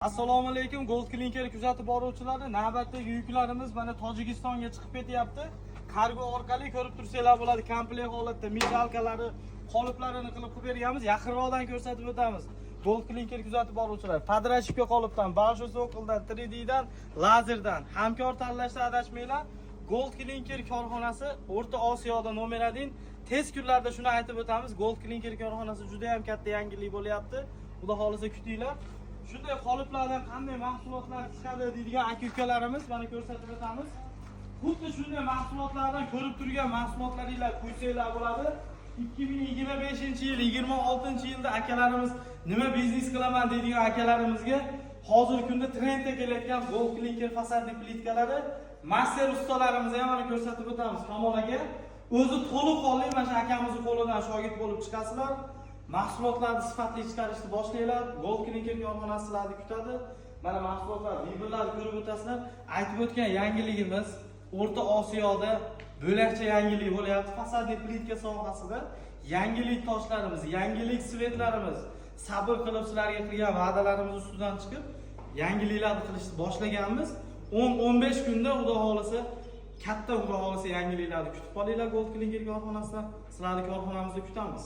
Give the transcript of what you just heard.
Assalomu alaykum, Gold Clinker kuzatib boruvchilari. Navbatdagi yuklarimiz mana Tojikistonga chiqib ketyapti. Kargo orqali ko'rib tursanglar bo'ladi, komplekt holatda мигалка lari, qoliplarini qilib qo'yib berganmiz. Yaqinroqdan ko'rsatib o'tamiz. Gold Clinker kuzatib boruvchilar, подращипка qolipdan, Большой цоколь dan, 3D dan, lazerdan hamkor tanlashda adashmanglar. Gold Clinker korxonasi O'rta Osiyoda номер 1. Tez kunlarda shuni aytib o'tamiz. Gold Clinker korxonasi juda ham katta yangilik bo'lyapti. Xudo xohlasa, kutinglar. Shunday qoliplardan qanday mahsulotlar chiqadi deydigan aka ukalarimiz, mana ko'rsatib o'tamiz. Xuddi shunday mahsulotlardan ko'rib turgan mahsulotlaringlar quysanglar bo'ladi. 2025-yil, 26-yilda akalarimiz nima biznes qilaman deydigan akalarimizga hozirgi kunda trendda kelayotgan Gold Clinker фасадный plitkalari, master ustalarimizni ham mana ko'rsatib o'tamiz. Kamol aka o'zi to'liq qonli, mana shu akamizni qo'lidan shogird bo'lib chiqasizlar. Mahsulotlarni sifatli chiqarishni boshlanglar. Gold Clinker korxonasi sizlarni kutadi. Mana mahsulotlar, mebellarni ko'rib o'tasizlar. Aytib o'tgan yangiligimiz, O'rta Osiyoda bo'lakcha yangilik bo'lyapti фасадный plitka sohasida. Yangilik toshlarimiz, yangilik цвет larimiz, sabr qilib sizlarga qilgan va'dalarimiz ustidan chiqib, yangiliklarni qilishni boshlaganmiz. 10-15 kunda, Xudo xohlasa, katta, Xudo xohlasa, yangiliklarni kutib qolinglar Gold Clinker korxonasidan. Sizlarni korxonamizda kutamiz.